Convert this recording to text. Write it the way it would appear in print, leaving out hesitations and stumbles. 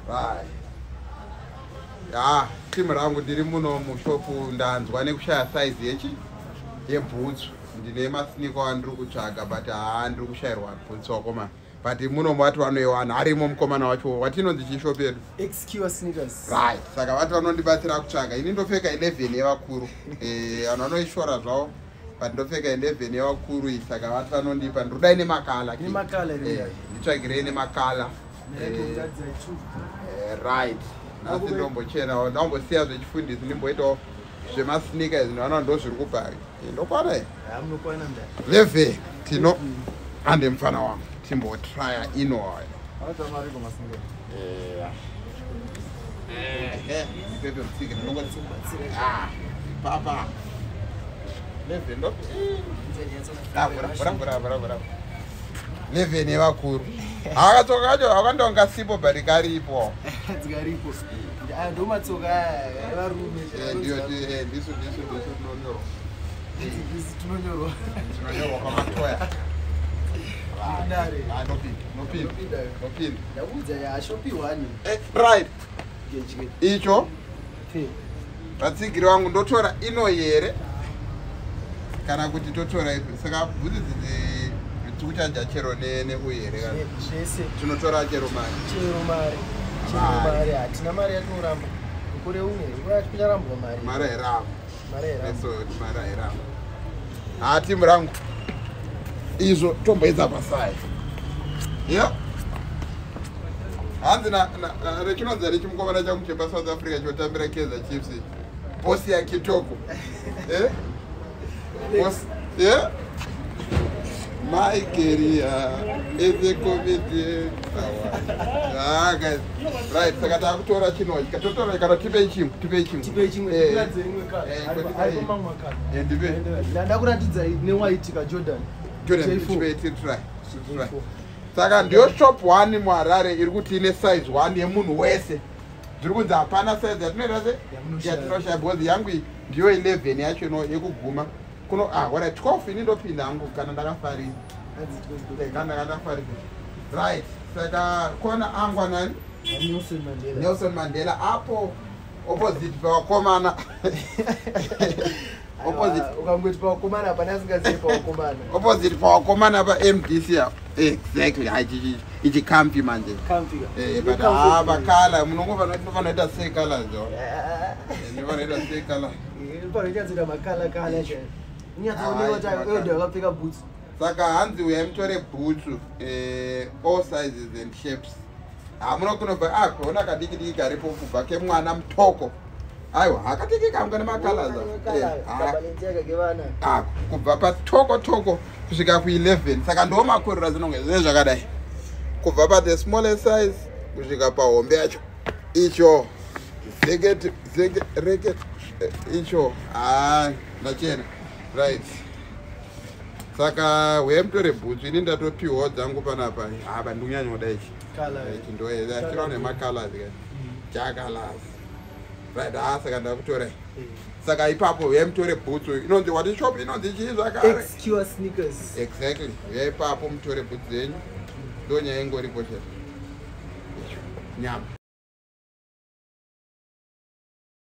Right. Ya, timu rangu, ndiri muno mushopu. Ndanzwa nekushaya size yechi yebhutsu. Ndine masneaker wandiri kutsvaga, but haa, ndiri kushayirwa bhutsu, wakomana. But muno vati vanoiwana, arimo mukomana wacho. Watinonzi chishopu yedu? Xcure Sneakers. Right, saka vati vanondibatsira kutsvaga. Ini ndopfeka 11 yevakuru. Vanhu vanoishora zvavo, but ndopfeka 11 yevakuru iyi. Saka vati vanondipa. Ndiri nemacolour. Nemacolour here? Nditsvagirei nemacolour. Ndaitomutadzai two. Right, nhasi ndombochenawo, ndambosiya zvechifundisi, ndimboitawo zvemasneakers. Ndinoona ndo zviri kubva. Ndokwana here? Ha, munokwana mnda. Level tino ande mufana wangu, timbotraya inoya. Anotamariko masneaker. Pepe mutsigiri ndinongoti ah, papa level ndo. Ah, vhura, vhura, vhura, vhura, vhura. 11 yevakuru, akatsoka kacho akandonga sipo, but karipo. Dzikaripo. Aya ndo matsoka aya evarume. Ndiyo, ndisu tinonyorwa. Ndisu tinonyorwa. Tinonyorwa kwamatoya. Ndare. Ah, nopinda, nopinda. Nopinda. Nopinda. Ndakuudza, yashopi one. Right. Geje. Icho. Pe. Vatsigiri vangu, ndotora ino here kana kuti totora ipi? Saka bvudzi dzidzi tikuchaja chero neuyu here kana? Zvese. Tinotora chero mari. Chero mari. Chero Mari. mari, hatina mari yatinoramba. Mukore une kucharambwa mari. Mari hairamba. Mari hairamba. So mari hairamba. Ha, timu rangu, izvo tomboedza pasai yo. Hanzi rechinonzi rechimukomana changu chepaSouth Africa chotambira Kaizer Chiefs, bosi yakitoko. Eh? Boss, yeah? My career is a comedian. Ah, guys. Right, saka takutora chinochi. Totora kana tipei chimwe, tipei chimwe. Tipei chimwe. Tiratidze imwe colour. Kwandipei. Aripo mamwe colour. Ndipe. Ndakuratidza newhite ka Jordan. Jordan, J4. tipei tiri try. Tiri try. J4. Saka ndiyo shop 1 muHarare iri kuti ine size 1 yemunhu wese. Zviri kunzi hapana size yatinoita se Yamunoshaya. yatinoshaya, because yangu iyi ndiyo 11 yacho ino yekuguma. Kuno ah, ora 12 ini ndopinda hangu kana ndakafarira. Hanzi 12. Kana ndakafarira. Right. Saka kona angwa nani? Nelson Mandela. Nelson Mandela apo, opposite pavakomana, opposite. Aiwa, ukangoti pawakomana hapana asingazivi pawakomana. Opposite pavakomana paMDC apo. Exactly. Hai, ichi comfy manje. Comfy. But ah, macolour munongofanoita sei colours jo? Ndinofanira sei colour? Panonyatsoita macolour colour chaiyo. Unyatsooneka kuti Hai, elder akapfeka boots. Saka hanzi uyai mutore bhutsu, all sizes and shapes. Hamuna kunobva ah, kuona kadiki diki karipo kubva kemwana mutoko. Aiwa, hakadiki kamwe nemacolours. Kabalenciaga kevana. Ah, kubva patoko toko kusvika ku11. Saka ndo makuriro dzinonge zvinenge zvakadai, kubva pathe smallest size kusvika pahombe yacho. Icho zeket zeke reket, icho ha, ndachena. Right, saka huyai mutore bhutsu. Ini ndatopiwawo dzangu panapa. Haba, ndikunyanyoda ichi. Colour. Ichi ndo nemacolours jakalas. Right, ha, saka ndakutorai. Saka ipapo huyai mutore bhutsu. Inonzi wati shop inonzi chii zvakare? Xcure Sneakers. Exactly. Huyai ipapo mutore bhutsu dzenyu. Ndo nyaya ingoripo chete. Icho nyama.